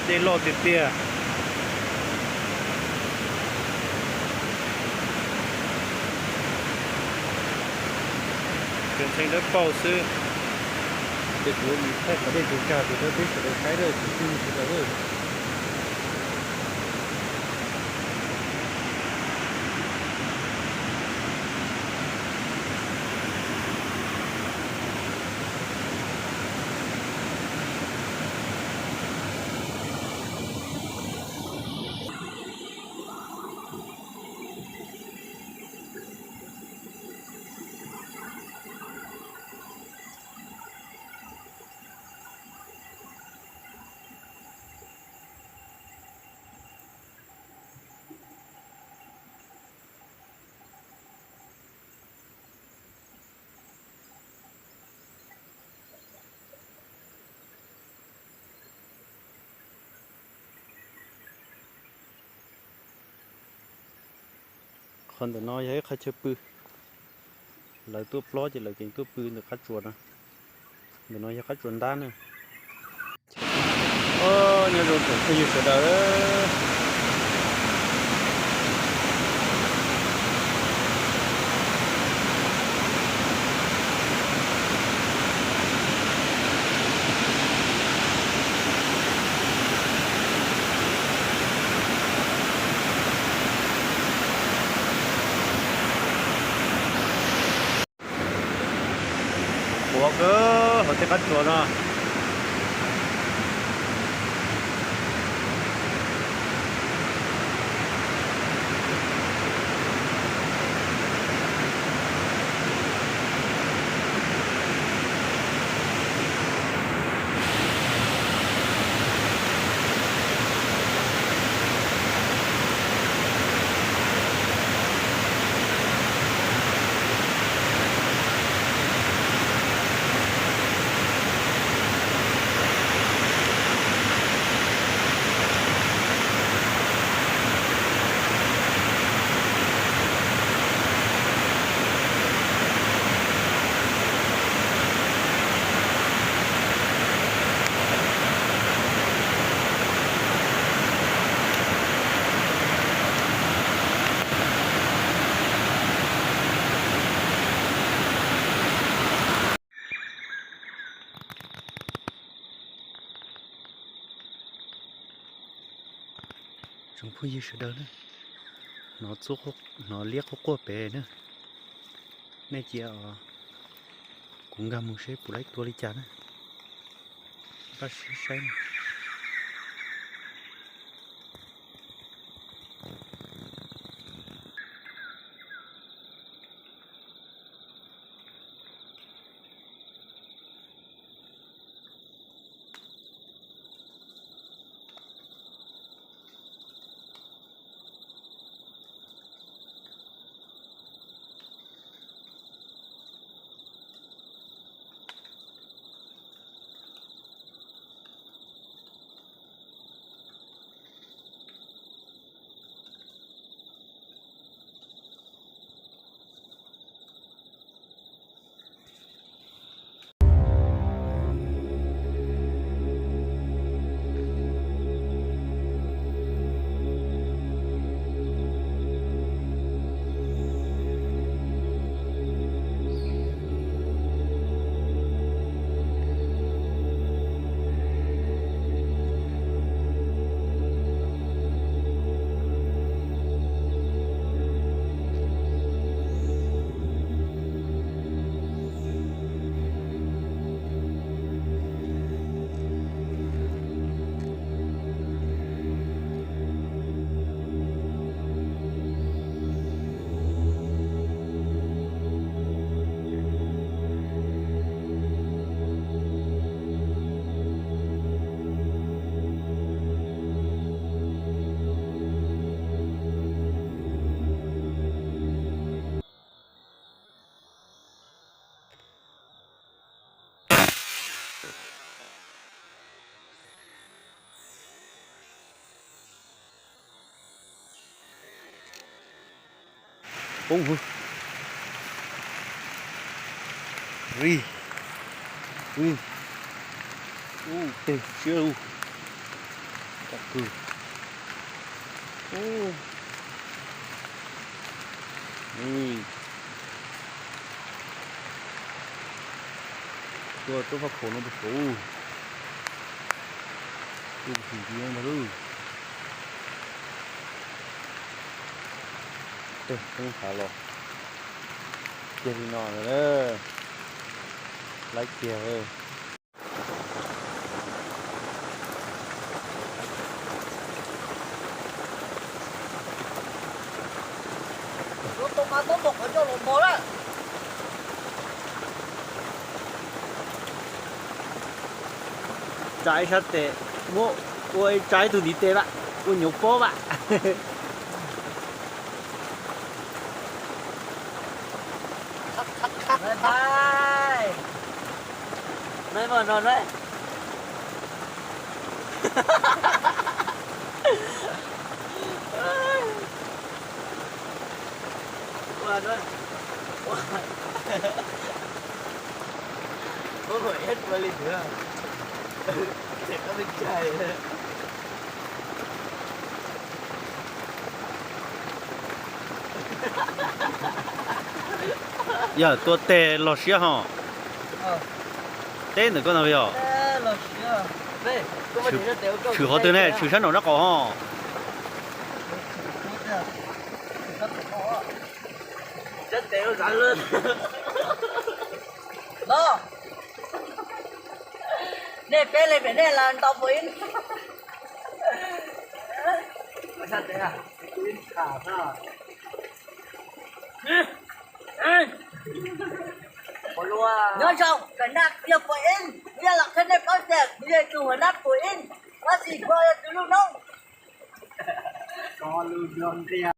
Dej loj tiag tiag. Tseem ntxhee dawb paug xwb. Ces kuv thaij qhov dej tseem tsag ces rau peb sawv daws saib lawm, tsoom phooj ywg sawv daws. Qhov ntawm no yog ib qhov chaw pw, lawv tuaj plob ces lawv tseem tuaj pw ntawm qab tsuas no. Ntawm no yog qab tsuas ntab na. Nyob zoo tsoom phooj ywg sawv daws. Qhuav kawg hauv tej qab tsuas no. Tsoom phooj ywg sawv daws na, hnov txuj, hnov liab quaj quaj pem na. Nej cia os, kuv nkag mus seb puas laib tua li cas na. Pab sib saib na. Poob hwv. Ri. Ri. Ub, teg siab ub. Tau kawg. Ub. Ub. Tuaj tub faj khaum no tus saud. Tuaj tus ntxiv ntag lauj. Tej poob hav los kiag li no lawm. Laib kiag. Tsa ib sab tes, muab ua ib tsa ib tug ntiv tes vam, ua nyuv pob vam. Nai mas no na. Ua no. Ua. Ua kom ib ua li ntawd. Ces koj twb cai. Yog tua tes los siab ho. Teb ntawm koj no yog. Tshwm qhov twg ne, tshwm sab nraum nraub qaum ho. Nej peb leeg pem nej los nto puas ib. Nyob zoo, kawm naj yog puas ib, kuv yog los qhia nej paub tias kuv yog tus huas nab puas ib, tab sis kuv yog tus lub noob.